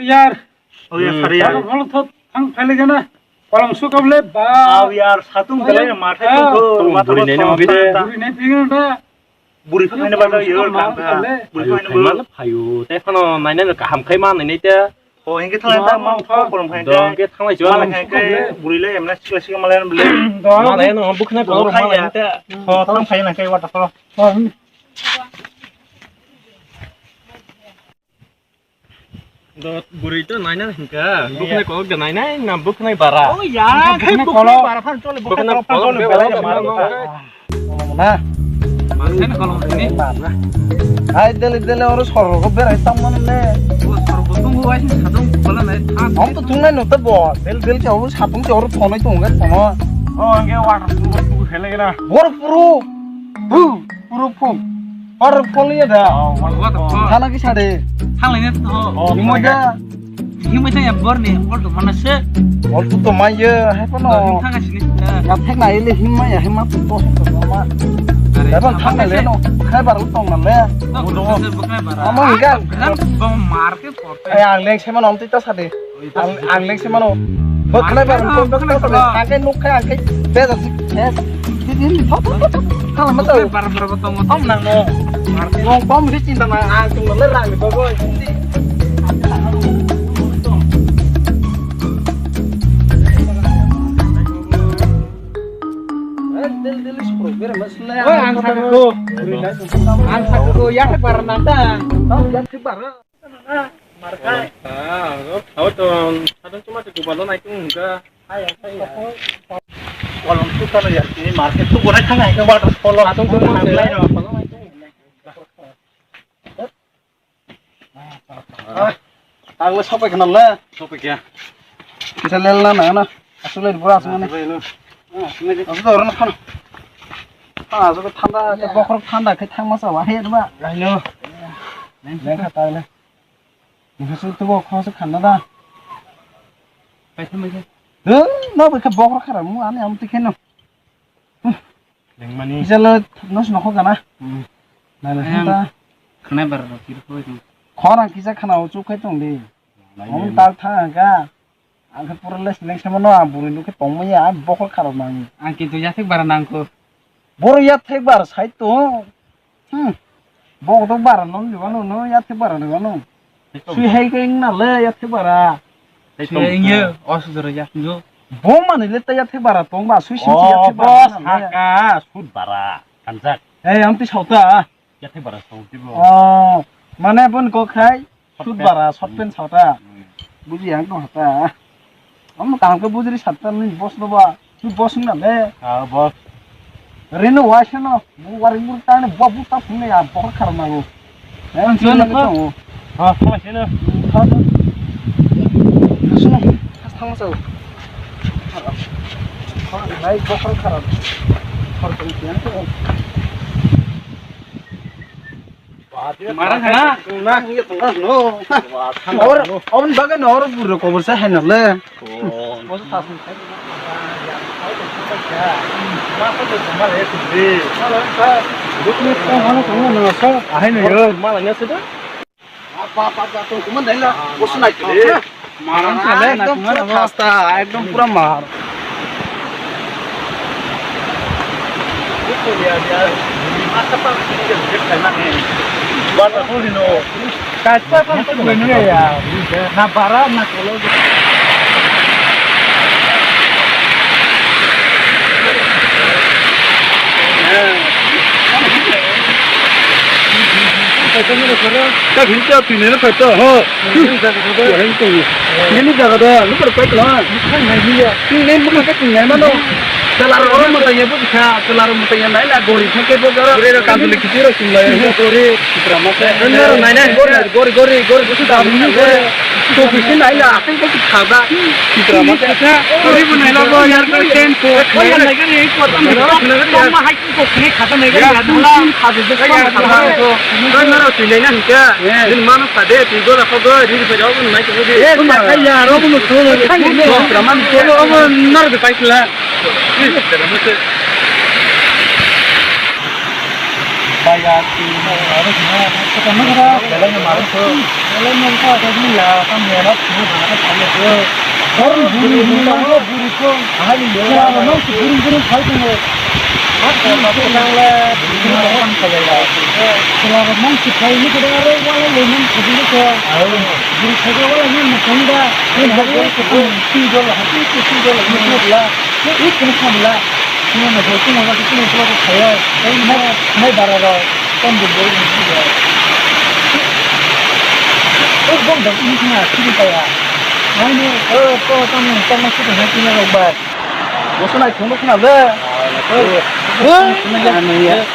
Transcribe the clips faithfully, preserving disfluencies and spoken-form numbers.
Yar. Oh, yar, Hmm. Sari, yar. Bolo, bolo, thot, ang phai le gana. Kolom sukab le ba. Aw, yar, satung belai na mathai Ah. Tong, tong, tong, buri nai na thot, mabide. Buri nai phi gana da. Buri phai na ba, yar, kang kha. Buri phai na ba. Phayo, phayo. Te phano nai na kaham khai ma nai nai te. Oh, hingke thang ta ma kolom khai. Dong ke thang lai. Malai khai ke buri le emna sikla sikla malai bele. Dong. Malai no bukhna kolom khai ya. Oh, thang khai na kai waterfall. Oh. Do buri to nai na hingka. Iya. Buknai kolok de nai nai na buknai bara. Oh ya, khai buknai bara phan chole, buknai kolok phan chole, belai bara. Na. Mansen kolok ni. Ai dele dele oro sorgo berai tang mane le. O sorgo tong o ai sadong kola nai tha. Om to tungnai no ta bo. Del del cha o satung cha oro thonai tong ga thono. Oh, angke water puru puru hele na. Bor puru. Bu. Puro phone. Or phone liya da. Oh, what the fuck? Thana ki sade. Thang lai ne to. Oh, ni mo da. Hi mai ta ya bor ni, or to mana se. Or to to mai ye, hai pa no. Thang ka sini. Ya thek na ile him mai ya, him ma to to ma. Are, ya ban thang na le no. Khai bar utong na le. Ama ga. Bong mar ke por. Ay ang leng se ma nom ti ta sade. Ang, ang leng se mano. Bo khnai ba, ang kok kok khnai ta ba. Ang khe nuk khe, ang khe beda sik, eh. Di, di, di, thok, thok, thok, thok. Khala ma tau. Bar, bar, bar, tong, tong nang no. Ngong pom ri chinta na, ang tung le rang ni bobo. Eh, del, del, is problem, mas le. Oi, ang sakko. Ang sakko, ya, bar nang ta. Tau, ya, bar. Markai. Ah, oh, to, hadang cuma tu kubalo naik tu enggak. Kolom tu kalau ya, ini market tu boleh kan, itu waterfall. Hadang cuma tu. Ah, ang le sopai khana le. Sopai kya? Kisa lel na na na. Asuk le bura asuk mane. Asuk le. Asuk le orang khana. Ah, asuk thanda, bokhorok thanda khe thangma sa wa he ba. Laino. Leng kha ta le. Nokha su tubo khoroksa khanna da. Kaisa maisa. Dun, no bai khe bokhorok khara mu ani am tikhe no. Lengmani. Kisa le nos nokho gana. Hmm. Nai le ayang ta. Khanai bar ro kir khoi tong. Khorang kisa khana o chuk khai tong di. Nai om le. Tal tha ga. Ang khe pura les leng se mano, ang bwrwi nukhe tongmaya, ang bokhol kharok nang. Ang kintu yathek bara nangkho. Borok yathek bara sai tong. Hmm. Bokhol bara nang liwano, no yathek bara liwano. Sui hai khe wngna le yathek bara. Sui hai wngya, o sujaro yathek no. Bo manwi le ta yathek bara tong ba, sui sim yathek bara. Saka sud bara kanjak. Ei, amtwi sauta. Yathek bara song tibo. Oh, mane bon kok khai, sut bara, sot pen sota. Hmm. Buji ang tong hata. Am kaham ke bujri satta ni boss no ba. Tu boss na le. Ah, boss. Reno waisa no, bu wari bur ta ne, bu bu ta phung ne ya, bokhor khar ma go. Eh, ang sini lagi tong. Ha, sama sini. Ha, ha. Sini, khas thang sao. Nai bokhor khar. Khor tong tiang to. Mara khana? Na, hiya tong no. Or, on baga no, or buro kobor sa hai na le. Oh. Ahai no yo. Mala nya sida? Apa, apa, apa, tong kuman dai la. Bosu nai kile. Mar ang sale na ekdom kuman pura abo. Khasta, ekdom pura mar. Bata ko dino. Kaisa kan to dino ya. Na bara na kolo. Ta hinta tini na kata ho. Yang tu. Ini jaga da, lu perlu kau lah. Ini bukan kau tinggal mana? Kelar orang mau tanya bu bisa, kelar mau tanya naik lah gori pakai bu gora. Gori ro kantu lagi kiri tinggal. Gori, drama saya. Benar, naik naik gori, gori, gori, gori, gori, gori. Tuh bisa naik lah, apa yang kau cakap? Drama saya. Gori pun naik lah, gori yang kau sen tuh. Kau yang naik kan ini kuat kan? Kau mah hai. Kokni khata nai gari ya, ya, dula. Khata je khata. Koi naro tui nai na hingka. Din mano sade, tui gola kho go, ri ri phaja go nai ko di. Eh, ma kai ya, ro mo to. Kai ni. Raman ko ro mo nar de kai kla. Boso nai thungno khna le.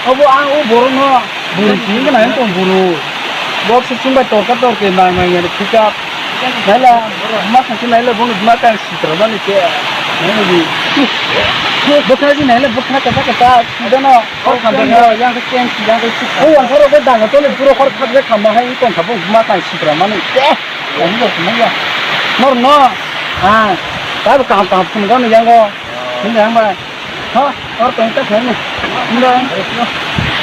Obo ang o borok no buru thing khna tong buru. Bok se chumbai torka torke nang nang ya pick up. Naila ma thang naila bono ma tang sitra mani ke. Naila di. Bokha ji naila bokha kata kata sida no. O khan da yang ke keng sida ke. O ang thoro ke dang to le puro khor khak je kham hai tong kha bo ma tang sitra mani ke. Ang bo khna ya. Nor no. Ha. Ta kaham kaham phun ga no yang go. Hindi ang ba. Ha, or tong ta khaini. Hindi.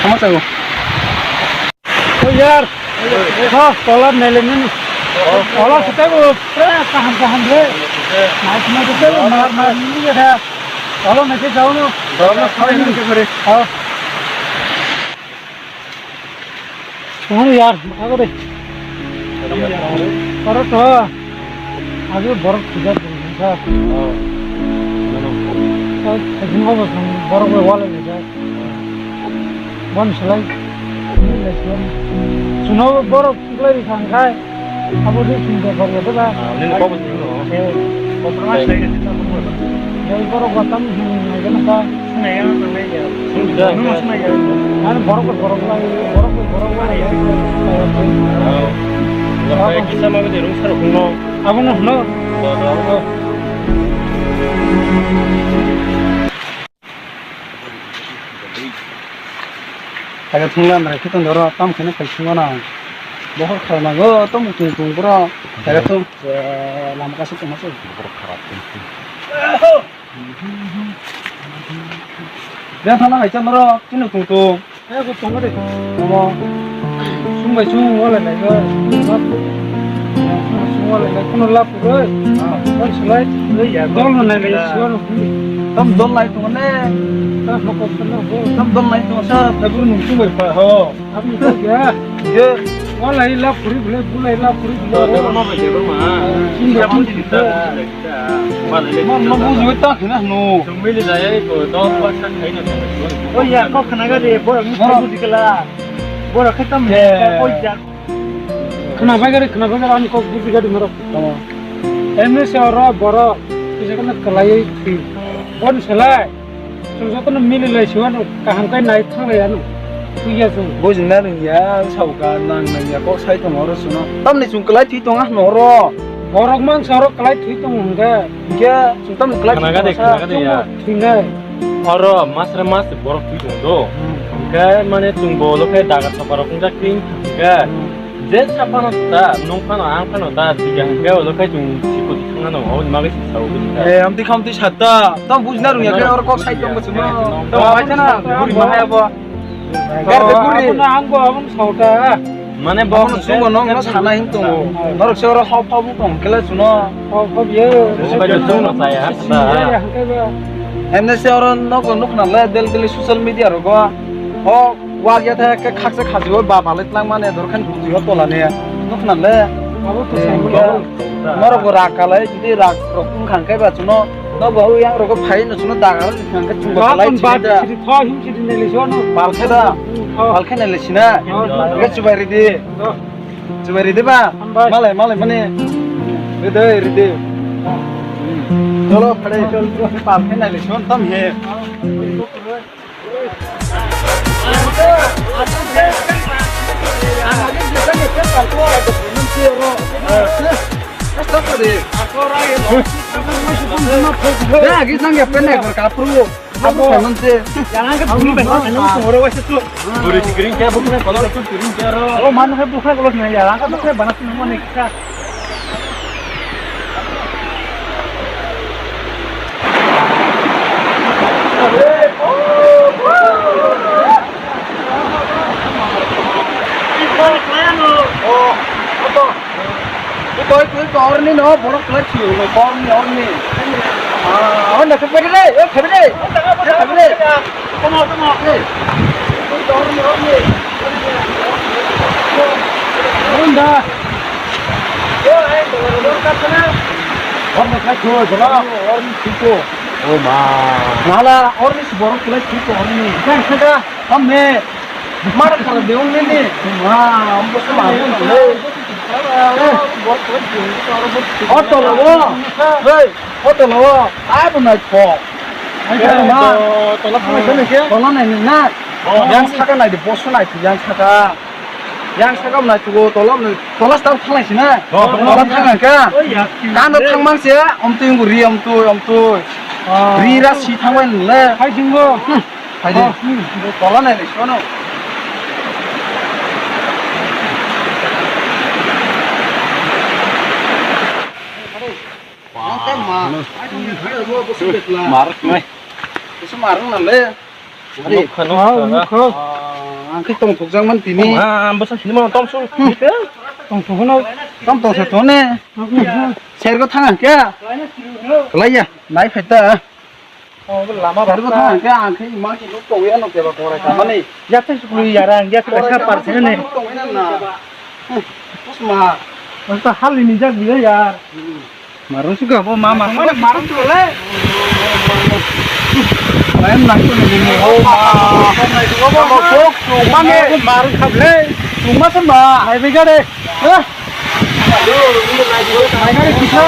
Sama sa go. O yar. Ha, tola nele nini. Tola kita go. Pura kaham kaham le. Mas mas kita go mar mar nini ya. Tola nake jao no. Tola khaini ke kare. Ha. Ano yar, ako de. Aro to. Agi borok khujak dong sa. Sa khajin ko bosong borok be wala le sa. Bon selai. Suno borok khujlai di khang khai. Abo de sing de bari de ba. Nini ko bosong no. Eh. Ko pernah saya kita. Dai borok batam hin nai gana sa. Ano borok borok lai, borok borok lai. Kisa ma bede rung sar hung no. Abo no no. Aga thungla nang khe tong doro tam khene khai thungna. Bohor khala nango tom tung tung bro. Aga thung lama kasu tong masu. Borok kharap. Beng thangna hai cha norok, chini tung tung. Eh, bo tongo de. Omo. Sung bai sung wala nai ga. Sung wala nai kono lap goi. Ah. Oi sulai. Oi ya. Dol no nai lai suar. Tam dol lai tung ne. Ta no ko na bo. Tam dol lai tung sa, ta guru nung sung bai pa ho. Abi ko ya. Ye. Wala i lap puri bole, bulai lap puri bole. Dol no bai de ma. Sung bai sung. Mon, mon, buji ta khna no. Chumili jaya ko dos bak san khai na. O ya, kok khna ga de, borok ni buji kala. Borok khe tam ko ja. Khna bai gari, khna bai gari, ani kok buji gari maro. Tamam. Emni se oro borok kisa kana kalai thwi. Bon selai. Chwng jotono mili lai siwano kaham khe nai thang lai ano. Twi ya chwng. Bujina nung ya, sauka nang nang ya, kok sai tong oro suno. Tamni chwng kalai thwi tong ah no oro. Borok mang sa oro kalai thwi tong hwnkhe. Hwnkhe chwng tamni kalai thwi tong sa. Khana gade, khana gade ya. Thwinai. Oro masre mas borok thwi tong do. Hmm. Hwnkhe mane chwng bo lo khe daga sopa rok wngjak thwi hwnkhe. Hmm. Je saphano ta, nung phano, ang phano ta, tiga hwnkhe olo khai chwng sikoti thangna no, o magwi si sao bini ta. Eh, amtwi khamtwi satta, tamo bujina rwngya khe oro kok sai tong bwswkno. Tamo bai khana, buri ma haya bo. Gar de buri. Abono ang bo, abono saota. Mane bo abono chwngbo nokno sana hin tongo. Norok se oro hop hop wng tong khe le chwngno. Hop hop ye. Bo bai chwngno saya, ta. Emne se oro nogo nukna le del del social media rogo. O Wak ya thaya khe khaksa khajio ba balai tlang mane dor khan bujio tola ne. Nukna le. Abo to sai mula. Norok bo rak kalai, jodi rak rok wng kha khe ba chwngno. Nogo yang rok phai no chwngno daga wng kha khe chwngno kalai chini da. Siri tho him siri ne le jono. Bal khe da. Bal khe ne le sina. Ge chubai ridi. Chubai ridi ba. Malai malai mane. Ridi ridi. Cholo phai chol bal khe ne le son tam he. Koi, koi, koi, orni no, borok koi, koi, orni, orni. Ah, orni, koi, koi, koi, koi, koi, koi. Tamo, tamo. Hey. Koi, koi, orni, orni. Orni da. Orni, koi, koi, koi. Orni, koi, koi. Oh, ma. Nala, orni, borok koi, koi, orni. Koi, koi, koi. Amme, mara kala deong nini. Ma, ambo sama le. Auto lo. Hey, auto lo. Ai bo nai ko. Ai, ma. Tola phai sene ke? Tola nai ni na. Oh. Yang saka nai de, bosu nai yang saka. Yang saka nai tu tola nai. Tola stop thanglai sina. Oh, tola thanglai ka. Kan do thangmang se, om tu ri om tu, om tu. Ri ra si thangbai le. Hai jingo. Hai de. Oh, hmm. Tola nai le sono. Mar nai. Bosu marung na le. Ano, ano, ah, ano. Ah, ang khe tong thok jak man tini. Ah, bwsa sini ma tom su. Hmm. Tong thok no. Tom tong se to ne. Hmm. Sergo thang ang kya? Kalai ya, nai phai ta. Oh, lama sergo thang ang kya, ang khe ma ki luk tong ya no ke ba korai ta mani. Ya te su ya rang ya te sa par se ne. Tong ya na. Hmm. Bos ma. Bos ta hal ni jak bi ya. Hmm. Marung suka bo mama. Mana marung tu le. Lain nang tu ni. Oh, ma. Kamu sok tu mange. Marung khap le. Tungma samba. Hai bega de. Hah? Aduh, ini lagi. Hai kare kita.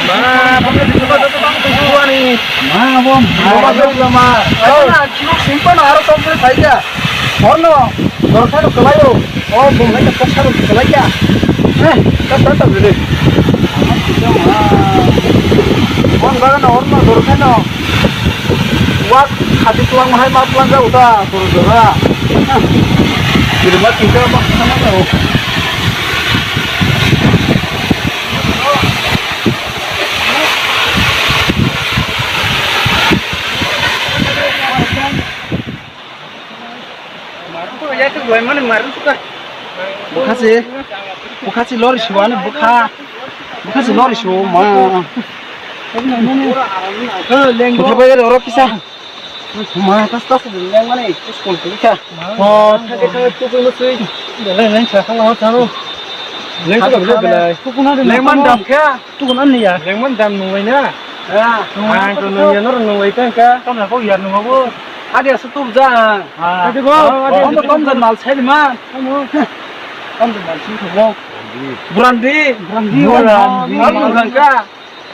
Ma, bangla di sini ada tukang tujuan nih. Ma, bom. Ma, bom, ma. Oh, simpan harus sampai saja. Ono, dorkar kelayo. Oh, bom lagi terus harus kelayo. Eh, tak tak tak dulu. Bom bagan ono dorkar no. Wak khati tuang mahai ma tuang ga uta turu dora. Diri ma tingka ma sama tau. Bwkha se, bwkha se lori sio ani bwkha, bwkha se lori sio ma. Bwkha bai oro kisa. Ma tas tas leng mani school kisa. Oh, thake thake tu tu tu. Belai nang sa khala charo. Leng sa belai. Leng man dam kha. Tukun ani ya? Lengman dam nungwi na? Ya. Ang to nungya nor nungwi tang ka. Tamo ko yar nungwa bo. Adi asu tup ja. Ah. Adi bo. Adi bo tom jan mal sai ma. Ano. Tom jan mal sai ko. Brandi. Brandi wala. Brandi. Ang nungkha.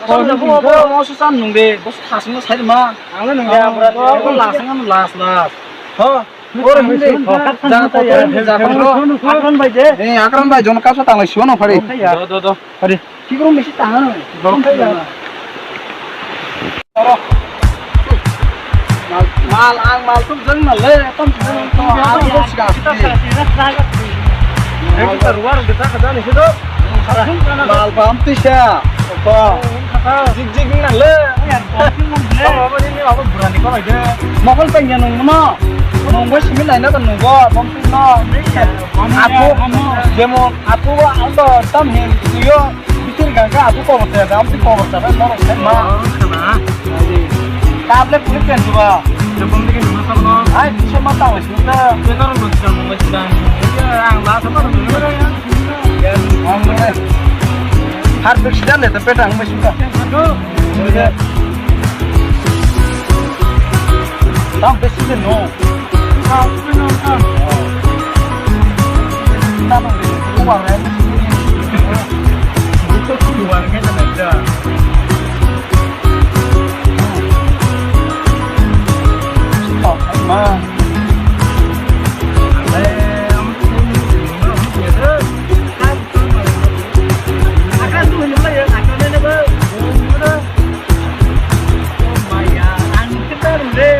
Tom jan ko bo mo su san nungde. Bo thas mo sai ma. Ang nungya brandi. Ko las ang las las. Ho. Oro hindi. Jang photo, jang photo. Akran bai je. Eh, Akran bai, jon kapsa tanglai siwano phari. Do, do, do. Phari. Kikrum bisi tangan. Do. Oro. Mal, mal ang mal tum jeng mal le, tam tum jeng mal. Kita ruar kita kada ni sido. Mal paham tu siya. Apa? Jig jig nang le. Apa ni ni apa berani kau aja. Mokol pengen nung mana? Nung gue simi lain apa nung gue? Bom pin no. Aku, demo aku apa tam hin tuyo. Bitir gangga aku kau bercanda, aku kau bercanda, mau bercanda. Tablet kulit kan juga. Jepang dikit dulu sama. Hai, bisa mata wes kita. Benar lu sedang mau sedang. Ya, ang lah sama dulu ya. Har pek sidan de peta ang mesuka. Tam pek sidan no. Tam pek sidan no.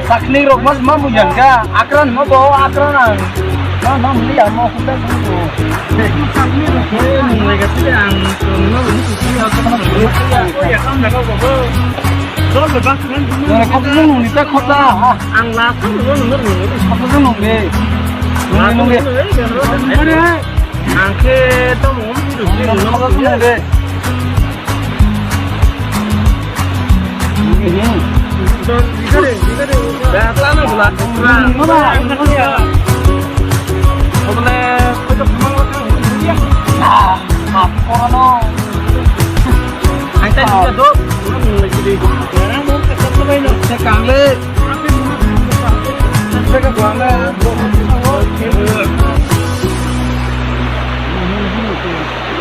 Takni rok mas ma bujan ka, akran mo bo, akran ang. Ma, ma, muli ang mo, kuda kuda. Takni rok ke, mung lega sile ang, no, ni kusi ya, ko na, ya, ya, kam na ko ko. Dol le bak kan. Nang kok nung ni ta kota. Ang la ko no no no. Kok nung nung de. Nung nung de. Ang ke to mo ni kusi no. Kok nung de.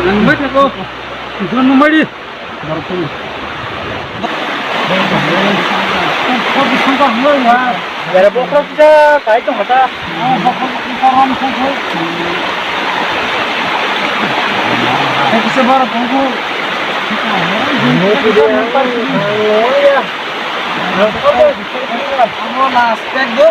Ang baca ko, bukan memberi. Yara bokra kisa kai tong kata. Last pack go.